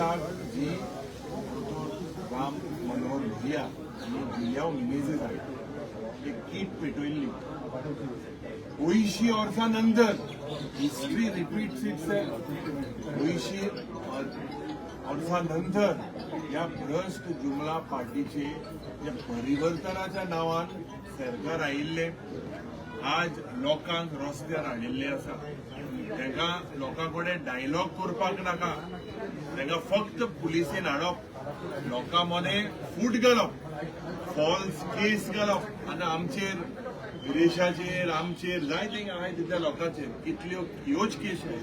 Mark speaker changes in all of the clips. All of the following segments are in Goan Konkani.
Speaker 1: दिसाक जी दोतोर राम मनोहर लोहिया आनी जुलियाव मिनेझीस हांणी एक कीट पेटयल्ली, 80 वर्सां नंतर history repeats itself. 80 वर्सां नंतर ह्या भ्रश्ट जुमला पार्टीचे ज्या परिवर्तनाच्या नांवान सरकार आयिल्लें, आज लोकांक रस्त्यार हाडिल्ले आसा. तांकां लोकां कडेन डायलॉग करपाक नाका. तांकां फक्त पुलिसेन हाडप, लोकां मदें फूट घालप, फॉल्स केस घालप आनी आमचेर, विरेशाचेर, आमचेर, जायते आहाय तितल्या लोकांचेर कितल्यो ह्योच केशी.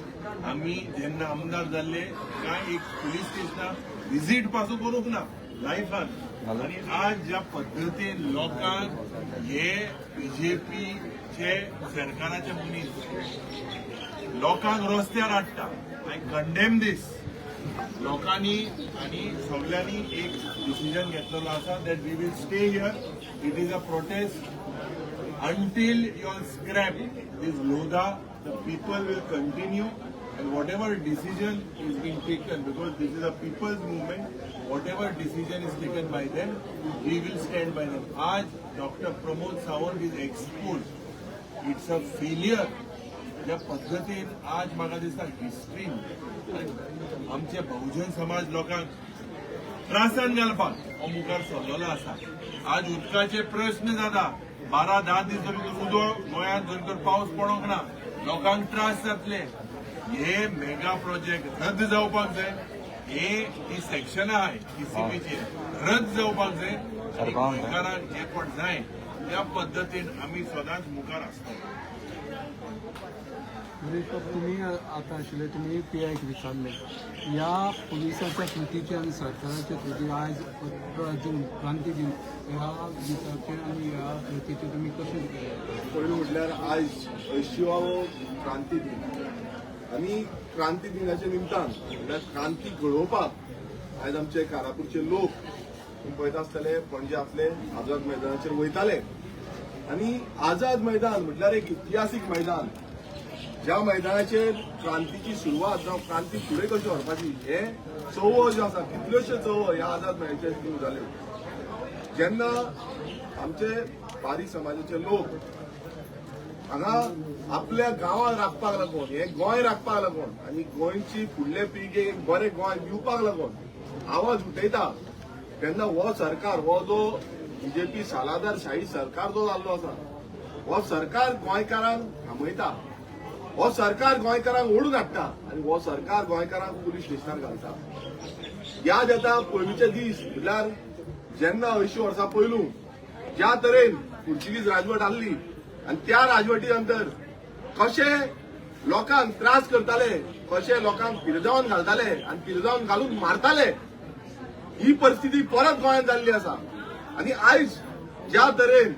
Speaker 1: आमी जेन्ना आमदार जाल्ले, कांय एक पुलीस स्टेशनार विजीट पासून करूंक ना लायफान. आनी आज ज्या पद्दतीन लोकांक हे बीजेपीचे सरकाराचे मनीस लोकांक रस्त्यार हाडटा, I condemn this. लोकांनी आनी सगल्यांनी एक डिसिजन घेतलेलो आसा that we will stay here. It is a protest until you all scrap this Lodha. The people will continue and whatever decision is being taken, because this is a people's movement, whatever decision is taken by them, we will stand by them. आज Dr. Pramod Sawant is exposed. It's a failure. ज्या पद्दतीन आज म्हाका दिसता हिस्ट्रीन आमचे बहुजन समाज लोकांक त्रासान घालपाक हो मुखार सरलेलो आसा. आज उदकाचे प्रश्न जाता. 12-10 दीस जरी तर उदक गोंयांत जरी तर पावस पडोंक ना, लोकांक त्रास जातले. हे मेगा प्रोजेक्ट रद्द जावपाक जाय. हे ही सेक्शनां आहाय टीसीपीची, रद्द जावपाक जाय आनी गोंयकारांक जे कोण जाय त्या पद्दतीन आमी सदांच मुखार आसतले.
Speaker 2: विरेश बाब, तुमी आतां आशिल्ले, तुमी पी आयक विचारले, ह्या पुलिसाच्या कृतीचे आनी सरकाराच्या कृती, आयज 18 जून क्रांती दिन, ह्या दिसाचेर आनी ह्या कृतीचे तुमी कशें
Speaker 3: पयलीं म्हटल्यार आयज 80वो क्रांती दिन आनी क्रांती दिनाच्या निमतान, म्हटल्यार क्रांती घडोवपाक आयज आमचे कारापूरचे लोक, तुमी पळयता आसतले, पणजे आपले आझाद मैदानाचेर वयताले. आनी आझाद मैदान म्हटल्यार एक इतिहासीक मैदान, ज्या मैदानाचेर क्रांतीची सुरवात जावं क्रांती फुडें कशी व्हरपाची हे चळवळ ज्यो आसा, कितल्योश्यो चळवळ ह्या आझाद मैदानाचेर सुरू जाल्यो. जेन्ना आमचे बारीक समाजाचे लोक हांगा आपल्या गांवाक राखपाक लागून, हे गोंय राखपाक लागून आनी गोंयची फुडले पिळगेक एक बरें गोंय दिवपाक लागून आवाज उठयता, तेन्ना हो सरकार, हो जो बीजेपी सालादार शाही सरकार जो जाल्लो आसा, हो सरकार गोंयकारांक थांबयता, हो सरकार गोंयकारांक ओडून हाडटा आनी हो सरकार गोंयकारांक पुलीस स्टेशनार घालता. याद येता पयलूचे दीस, म्हटल्यार जेन्ना 80 वर्सां पयलू ज्या तरेन पुर्तुगीज राजवट आहली आनी त्या राजवटी नंतर कशे लोकांक त्रास करताले, कशे लोकांक पिरजावन घालताले आनी पिरजावन घालून मारताले, ही परिस्थिती परत गोंयांत जाल्ली आसा. आनी आयज ज्या तरेन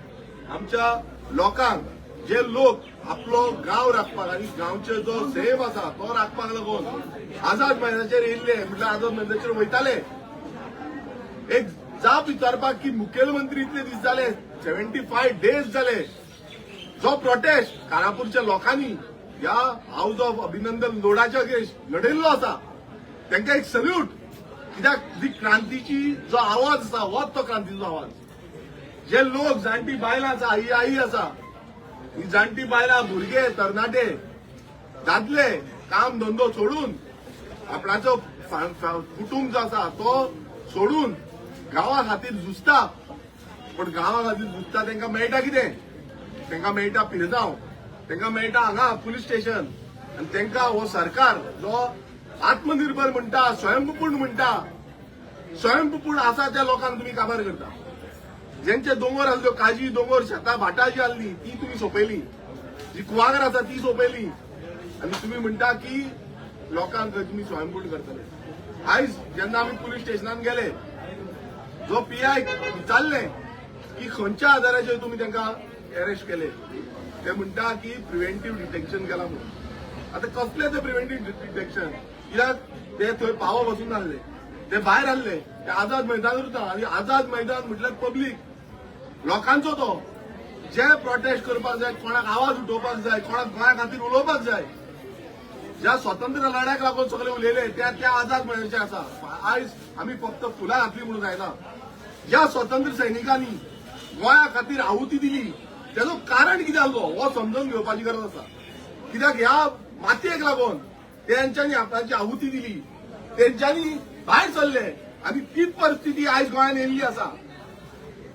Speaker 3: आमच्या लोकांक, जे लोक आपलो गांव राखपाक आनी गांवचे जो सैम आसा तो राखपाक लागून आझाद मैदानाचेर येयल्ले, म्हटल्यार आझाद मैदानाचेर वयताले एक जाप विचारपाक की मुखेलमंत्री इतले दीस जाले, 75 डेज जाले, जो प्रोटेस्ट कारापूरच्या लोकांनी ह्या हाऊस ऑफ अभिनंदन लोढाच्या अगेन्स्ट लढयल्लो आसा, तांकां एक सल्यूट. कित्याक जी क्रांतीची जो आवाज आसा, होच तो क्रांतीचो आवाज. जे लोक, जाणटी बायलां आसा, आई आई आसा, ही जाणटी बायलां, भुरगे, तरणाटे, दादले काम धंदो सोडून, आपणाचो कुटुंब जो आसा तो सोडून गांवा खातीर झुजता. पण गांवा खातीर झुजता तांकां मेळटा कितें? तांकां मेळटा पिरजांव, तांकां मेळटा हांगा पुलीस स्टेशन. आनी तांकां हो सरकार जो आत्मनिर्भर म्हणटा, स्वयंपूर्ण म्हणटा, स्वयंपूर्ण आसा त्या लोकांक तुमी काबार करता. ज्यांचे दोंगर आसल्यो, काजी दोंगर, शेतां भाटां जी आहली ती तुमी सोंपयली, जी कुवागर आसा ती सोंपयली आनी तुमी म्हणटा की लोकांक तुमी स्वयंपूर्ण करतले. आयज जेन्ना आमी पुलीस स्टेशनान गेले, जो पीआय विचारले की खंयच्या आधाराचेर तुमी तांकां अरेस्ट केले, ते म्हणटा की प्रिव्हेंटीव डिटेन्शन केला म्हणून. आतां कसलें तें प्रिव्हेंटीव डिटेन्शन? कित्याक ते थंय पावो बसून नासले, ते भायर आहले, ते आझाद मैदान उरता आनी आझाद मैदान म्हटल्यार पब्लीक लोकांचो तो, जे प्रोटेस्ट करपाक जाय, कोणाक आवाज उठोवपाक जाय, कोणाक गोंया खातीर उलोवपाक जाय. ज्या स्वतंत्र लढ्याक लागून सगळे उलयले त्या त्या आझाद मैदानाचेर आसा. आयज आमी फक्त फुलां घातली म्हणून जायना. ज्या स्वतंत्र सैनिकांनी गोंया खातीर आहुती दिली तेजो कारण कितें आसलो हो समजून घेवपाची गरज आसा. कित्याक ह्या मातयेक लागून तेंच्यांनी आपणाची आहुती दिली, तेंच्यांनी भायर सरले आनी तीच परिस्थिती आयज गोंयांत येयल्ली आसा.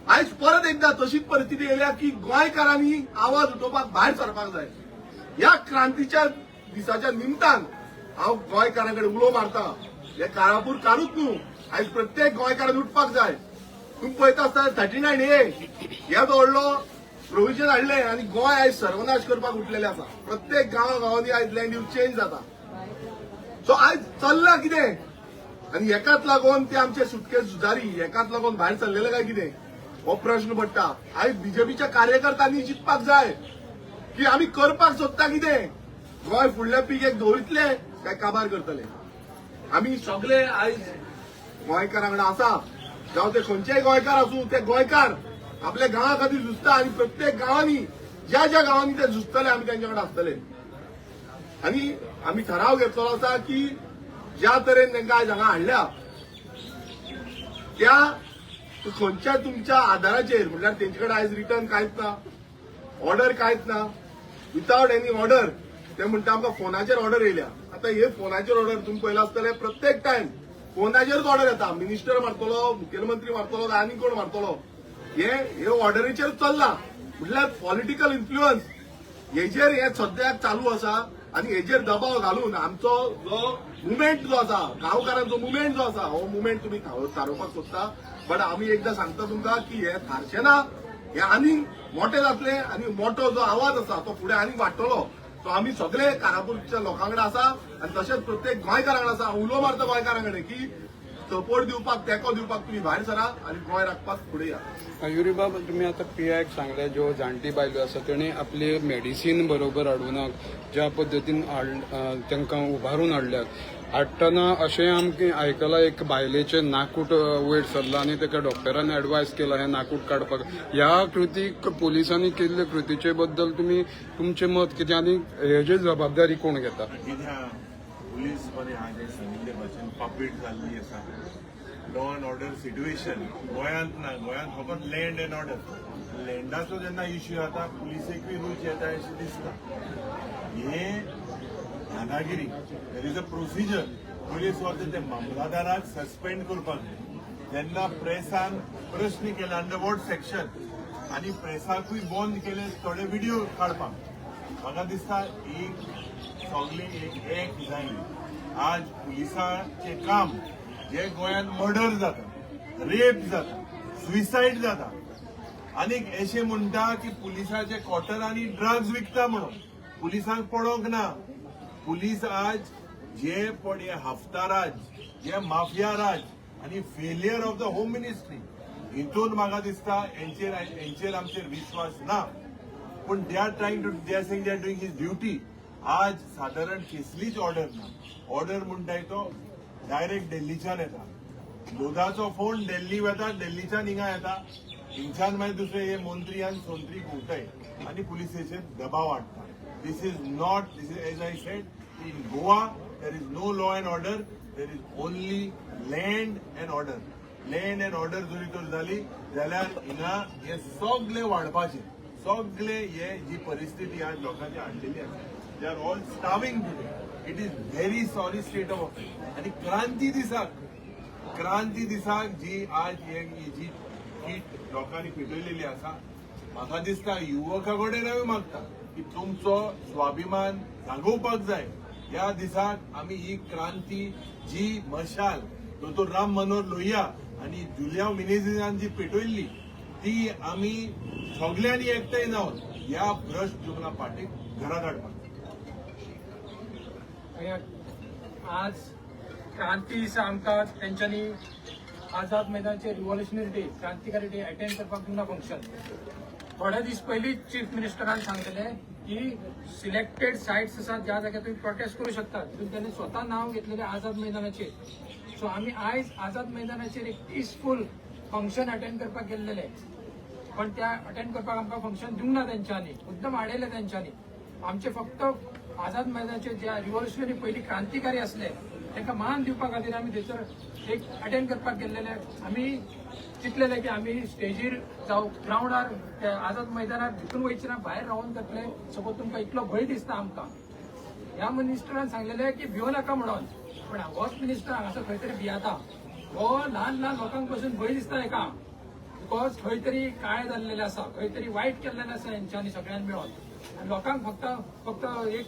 Speaker 3: आयज परत एकदा तशीच परिस्थिती येयल्या की गोंयकारांनी आवाज उठोवपाक भायर सरपाक जाय. ह्या क्रांतीच्या दिसाच्या निमतान हांव गोंयकारां कडेन उलो मारता, हे कारापूर कारूच न्हू, आयज प्रत्येक गोंयकारान उठपाक जाय. तुमी पळयता आसतना 39A हे जो व्हडलो प्रोविजन हाडलें आनी गोंय आयज सर्वनाश करपाक उठलेलें आसा. प्रत्येक गांवा गांवांनी आयज लँड यूज चेंज जाता. सो आयज चल्लां कितें आनी हेकाच लागून ते आमचे सुटके झुजारी हेकाच लागून भायर सरलेले काय कितें हो प्रश्न पडटा. आयज बीजेपीच्या कार्यकर्त्यांनी चिंतपाक जाय की आमी करपाक सोदता कितें, गोंय फुडल्या पिळगेक दवरितले काय काबार करतले. आमी सगळे आयज गोंयकारां कडेन आसा, जावं ते खंयचेय गोंयकार आसूं, ते गोंयकार आपल्या गांवा खातीर झुजता आनी प्रत्येक गांवांनी ज्या ज्या गांवांनी ते झुजतले आमी तेंच्या कडेन आसतले. आनी आमी ठराव घेतलेलो आसा की ज्या तरेन तांकां आयज हांगा हाडल्या त्या खंयच्या तुमच्या आधाराचेर, म्हणल्यार तेंचे कडेन आयज रिटर्न कांयच ना, ऑर्डर कांयच ना, विथआउट एनी ऑर्डर ते म्हणटा आमकां फोनाचेर ऑर्डर येयल्या. आतां हे फोनाचेर ऑर्डर तुमी पळयला आसतले, प्रत्येक टायम फोनाचेरच ऑर्डर येता. मिनिस्टर मारतलो, मुखेलमंत्री मारतलो, आनी कोण मारतलो, हे हे ऑर्डरीचेर चल्लां. म्हटल्यार पॉलिटिकल इन्फ्लुअन्स हेजेर हे सद्याक चालू आसा आनी हेजेर दबाव घालून आमचो जो मुवमेंट जो आसा, गांवकारांचो मुवमेंट जो आसा, हो मुवमेंट तुमी थारोवपाक सोदता. बट आमी एकदां सांगता तुमकां की हे थारचें ना, हे आनीक मोठे जातले आनी मोठो जो आवाज आसा तो फुडें आनीक वाडटलो. सो आमी सगळे कारापूरच्या लोकां कडेन आसा आनी तशेंच प्रत्येक गोंयकारां कडेन आसा. उलो मारता गोंयकारां कडेन की सपोर्ट दिवपाक, तेंको दिवपाक तुमी भायर सरा आनी गोंय राखपाक फुडें या.
Speaker 2: युरीबाब, तुमी आतां पीआयक सांगलें, ज्यो जाणटी बायलो आसा तेणी आपली मेडिसीन बरोबर हाडूना, ज्या पद्दतीन तांकां उबारून हाडल्यात, हाडटना अशें आमकां आयकलां एक बायलेचें नाकूट वयर सरलां आनी ताका डॉक्टरान एडवायस केला हें नाकूट काडपाक. ह्या कृतीक पोलिसांनी केल्ले कृतीचे बद्दल तुमी तुमचें मत कितें आनी हेजी जबाबदारी कोण घेता?
Speaker 1: कित्याक पुलीस बरें आहा सांगिल्ले भाशेन पापीट जाल्ली आसा. लॉ अँड ऑर्डर सिट्युएशन गोंयांत ना. गोंयांत फकत लँड अँड ऑर्डर. लँडाचो जेन्ना इश्यू जाता पुलिसेकूय रूच येता अशें दिसता. हे दादागिरी. There is a procedure. Police वता ते मामलादाराक सस्पेंड करपाक जाय. जेन्ना प्रेसान प्रश्न केले अंडर what section आनी प्रेसाकूय बंद केले थोडे व्हिडिओ काडपाक, म्हाका दिसता एक सगळी एक एक जाय. आज पुलिसाचें काम जे गोंयांत मर्डर जाता, रेप जाता, सुसायड जाता आनीक अशें म्हणटा की पुलिसाचे क्वॉर्टरांनी ड्रग्ज विकता म्हणून पुलिसांक पडोंक ना. पुलीस आज जे पड हे हफ्ता राज, जे माफिया राज आनी failure of the home ministry हितून म्हाका दिसता हेंचेर आमचेर विश्वास ना. पूण they are trying to they are saying they are doing his duty. आज सादारण कसलीच ऑर्डर ना. ऑर्डर म्हणटाय तो डायरेक्ट दिल्लीच्यान येता. लोधाचो फोन दिल्ली वता, दिल्लीच्यान हिंगा येता, हिंगच्यान मागीर दुसरे हे मंत्री आनी संत्री घुंवताय आनी पुलिसेचेर दबाव हाडटा. This is not, this is, as I said, in Goa there is no law and order, there is only land and order. Land and order जरी तर जाली जाल्यार हिंगा हे सगळे वाडपाचे, सगळे हे जी परिस्थिती आज लोकांची हाडलेली आसा, they are all starving today. It is very sorry state of affair. आनी क्रांती दिसाक जी आज हे जी कीट लोकांनी पेटयलेली आसा, म्हाका दिसता युवका कडेन हांवें मागता की तुमचो स्वाभिमान जागोवपाक जाय. ह्या दिसाक आमी ही क्रांती जी मशाल दोतोर राम मनोहर लोहिया आनी जुलियांव मिनेझीसान जी पेटयल्ली ती आमी सगल्यांनी एकठांय जावन ह्या भ्रश्ट जुमला पार्टीक घरात हाडपाक.
Speaker 4: आज क्रांती दिसा आमकां तेंच्यांनी आझाद मैदानाचेर रिव्होल्युशनरी डे, क्रांतिकारी डे अटेंड करपाक दिवना फंक्शन. थोडे दीस पयलींच चीफ मिनिस्टरान सांगलेले की सिलेक्टेड सायट्स आसात ज्या जाग्यार तुमी प्रोटेस्ट करूं शकतात. तितून त्यांनी स्वता नाव घेतलेलें आझाद मैदानाचेर. सो आमी आयज आझाद मैदानाचेर एक पिसफूल फंक्शन अटेंड करपाक गेल्लेले, पण त्या अटेंड करपाक आमकां फंक्शन दिवंक ना तेंच्यांनी. मुद्दम आडयलें तेंच्यांनी. आमचे फक्त आझाद मैदानाचे जे रिव्होल्युशनरी पयली क्रांतिकारी आसले तांकां मान दिवपा खातीर आमी थंयसर एक अटेंड करपाक गेल्लेले. आमी चिंतलेले की आमी स्टेजीर जावं ग्रावंडार त्या आझाद मैदानार भितून वयचे ना, भायर रावन जातले. सपोज तुमकां इतलो भंय दिसता आमकां. ह्या मिनिस्टरान सांगलेलें की भियो नाका म्हणून, पण होच मिनिस्टर हांगासर खंय तरी भियाता. हो ल्हान ल्हान लोकांक पसून भंय दिसता हेका, because खंय तरी काळे जाल्लेले आसा, खंय तरी वायट केल्लेलें आसा हेंच्यांनी सगळ्यांनी मेळोन. आनी लोकांक फक्त फक्त एक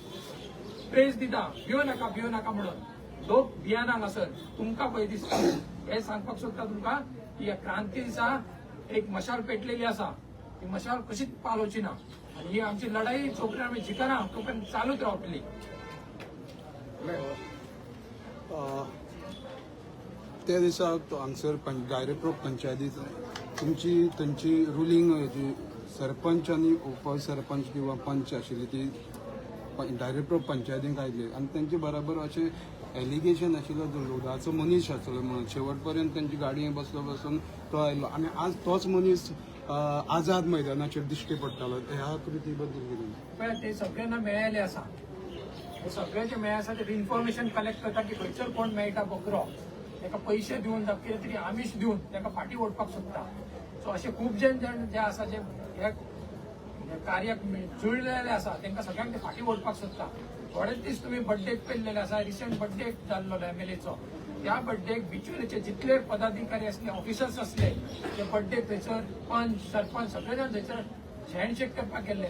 Speaker 4: प्रेस दिता, भियो नाका भियो नाका म्हणून. लोक भियाना हांगासर, तुमकां भंय दिसता. हें सांगपाक सोदता तुमकां की ह्या क्रांती दिसा एक मशाल पेटलेली आसा, ती मशाल कशीच पालोवची ना. आनी ही आमची लढाई जोपर्यंत आमी जिखना तोपर्यंत चालूच रावतली.
Speaker 2: त्या दिसा तो हांगसर डायरेक्टर ऑफ पंचायती तुमची थंयची रुलींग जी सरपंच आनी उपसरपंच किंवा पंच आशिल्ली ती डायरेक्टर ऑफ पंचायतीक आयली आनी तेंचे बराबर अशें एलिगेशन आशिल्लो जो लोधाचो मनीस आसलो म्हणून शेवट पर्यंत तेंची गाडयेन बसलो बसून तो आयलो आनी आज तोच मनीस आझाद मैदानाचेर दिश्टी पडटालो. ह्या कृती बद्दल कितें?
Speaker 4: पळय, ते सगळ्यांना मेळ्ळेले आसा. हे सगळे जे मेळ्ळे आसा ते इन्फॉर्मेशन कलेक्ट करता की खंयसर कोण मेळटा बकरो, ताका पयशे दिवन जावं कितें तरी आमीश दिवन ताका फाटीं ओडपाक सोदता. सो अशे खूब जण जण जे आसा, जे ह्या कार्याक जुळलेले आसा, तांकां सगळ्यांक ते फाटीं ओडपाक सोदता. थोडेच दीस तुमी बड्डेक पळयल्लेले आसा, रिसंट बड्डेक जाल्लो एमएलएचो. त्या बड्डेक बिचोलेचे जितले पदाधिकारी आसले, ऑफिसर्स आसले, ते बड्डेक थंयसर पंच सरपंच सगळे जाण थंयसर हँडशेक करपाक गेल्ले.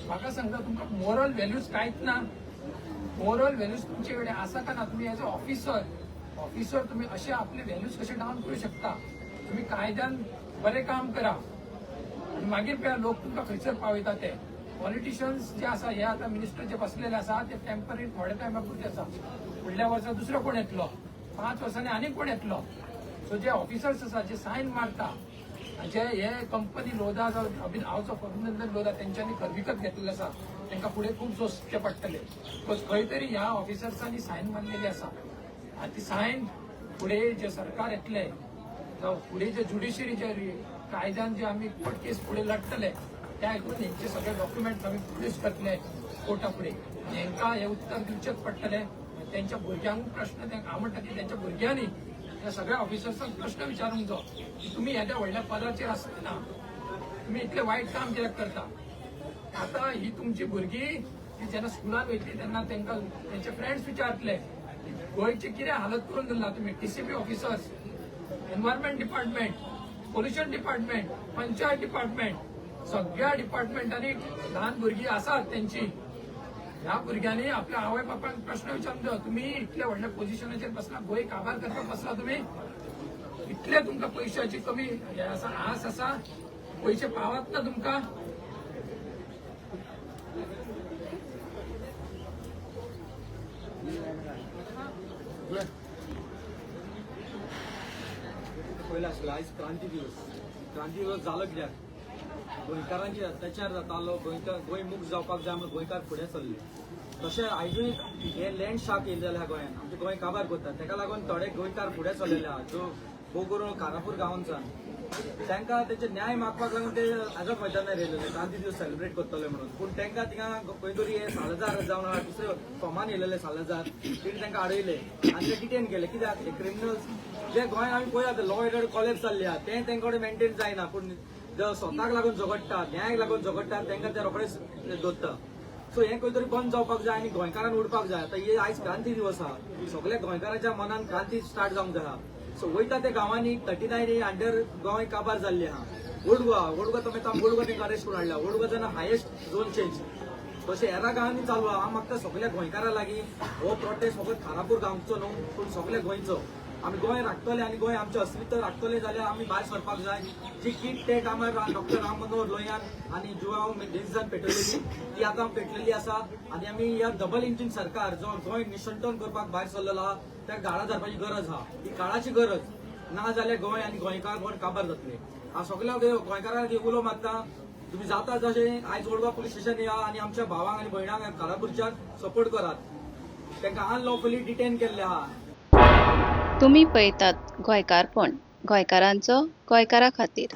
Speaker 4: म्हाका सांगता, तुमकां मोरल व्हॅल्यूज कांयच ना? मोरल व्हॅल्यूज तुमचे कडेन आसा का ना? तुमी एज अ ऑफिसर ऑफिसर तुमी अशे आपले व्हॅल्यूज कशे डावन करूं शकता? तुमी कायद्यान बरें काम करा आनी मागीर पळया लोक तुमकां खंयसर पावयता ते. पॉलिटिशियन्स जे आसा, हे आतां मिनिस्टर जे बसलेले आसा ते टेम्पररी, थोड्या टायमा पुरते आसा. फुडल्या वर्सा दुसरो कोण येतलो, 5 वर्सांनी आनीक कोण येतलो. सो जे ऑफिसर्स आसा, जे सायन मारता आनी जे हे कंपनी लोधा जावं हावस ऑफ अभिनंदन लोधा तेंच्यांनी घर विकत घेतलेले आसा, तांकां फुडें खूब सोंसचें पडटलें, because खंय तरी ह्या ऑफिसर्सांनी सायन मारलेली आसा. आनी ती सायन फुडें जे सरकार येतलें जावं फुडें जे ज्युडिशरी जे कायद्यान जे आमी कोर्ट केस फुडें लढटले, त्या हितून हेंचे सगळे डॉक्युमेंट्स आमी प्रोड्यूस करतले कोर्टा फुडें. आनी हेंकां हें उत्तर दिवचेंच पडटलें. तेंच्या भुरग्यांक प्रश्न, हांव म्हणटा की तेंच्या भुरग्यांनी ह्या सगळ्या ऑफिसर्सांक प्रश्न विचारूंक जाय की तुमी येद्या व्हडल्या पदाचेर आसतना तुमी इतलें वायट काम कित्याक करता? आतां ही तुमची भुरगीं ती जेन्ना स्कुलान वयतली तेन्ना तांकां तेंचे फ्रेंड्स विचारतले, गोंयची कितें हालत करून दवरला तुमी. TCP officers, environment department, pollution department, panchayat department, सगळ्या डिपार्टमेंटांनी ल्हान भुरगीं आसात तेंची. ह्या भुरग्यांनी आपल्या आवय बापायक प्रश्न विचारून जाय, तुमी इतल्या व्हडल्या पोझिशनाचेर बसला, गोंय काबार करपाक बसला तुमी? इतले तुमकां पयशाची कमी हे आसा, आस आसा, पयशे पावत ना तुमकां?
Speaker 5: पयलें आशिल्लो आयज क्रांती दिवस. क्रांती दिवस जालो कित्याक गोंयकारांचेर अत्याचार जातालो, गोंयकार गोंय मुक्त जावपाक जाय म्हणून गोंयकार फुडें सरले. तशें आयजूय हे लँड शार्क येयले जाल्यार गोंयान आमचें गोंय काबार करतात. तेका लागून थोडे गोंयकार फुडें सरलेले आहा, जो भोव करून खानापूर गांवांसान, तांकां तेचे न्याय मागपाक लागून ते आझाद मैदानार येयलेले क्रांती दिवस सेलिब्रेट करतले म्हणून. पूण तांकां थिंगा खंय तरी हे सालाजार जावन आहा, दुसरे फॉर्मान येयलेले सालाजार, तेणी तांकां अडयले आनी ते डिटेन केले. कित्याक हे क्रिमिनल्स जे गोंयांत आमी पळयतात, लॉ एंड ऑर्डर कॉलेप्स जाल्ले आहा, ते तेंकां कडेन मेंटेन जायना. पूण जे स्वताक लागून झगडटा, न्यायाक लागून झगडटा, तांकां ते रोखडेच धरता. सो हें खंय तरी बंद जावपाक जाय आनी गोंयकारान उडपाक जाय. आतां हे आयज क्रांती दिवस आहा, सगल्या गोंयकाराच्या मनान क्रांती स्टार्ट जावंक जाय. सो वयता त्या गांवांनी 39 अंडर गोंय काबार जाल्लें आहा. ओल्ड गोवा, ओल्ड गोवा तुमी ओल्ड गोवा तांकां अरेस्ट करून हाडला. ओल्ड गोवा जाणा हायेस्ट झोन चेंज, तशें हेरा गांवांनी चालू आहा. हांव मागता सगल्या गोंयकारां लागीं, हो प्रोटेस्ट फकत खानापूर गांवचो न्हू, पूण सगल्या गोंयचो. आमी गोंय राखतले आनी गोंय आमचें अस्तित्व राखतले जाल्यार आमी भायर सरपाक जाय. जी कीट ते टायमार डॉक्टर राम मनोहर लोहियान आनी जुआंव मिनेझीसान पेटवलेली, ती आतां पेटलेली आसा. आनी आमी ह्या डबल इंजीन सरकार जो गोंय निशंटन करपाक भायर सरलेलो आहा, त्या गाळा धरपाची गरज आहा. ही काळाची गरज, ना जाल्यार गोंय आनी गोंयकार कोण काबार जातले. हांव सगल्या गोंयकारांक उलो मारता, तुम्ही जाता जशें आयज ओल्ड गोवा पुलीस स्टेशन या आनी आमच्या भावांक आनी भयणांक खानापूरच्यान सपोर्ट करात. तांकां अनलॉफुली डिटेन केल्ले आहा.
Speaker 6: तुमी पळयतात गोंयकारपण, गोंयकारांचो गोंयकारा खातीर.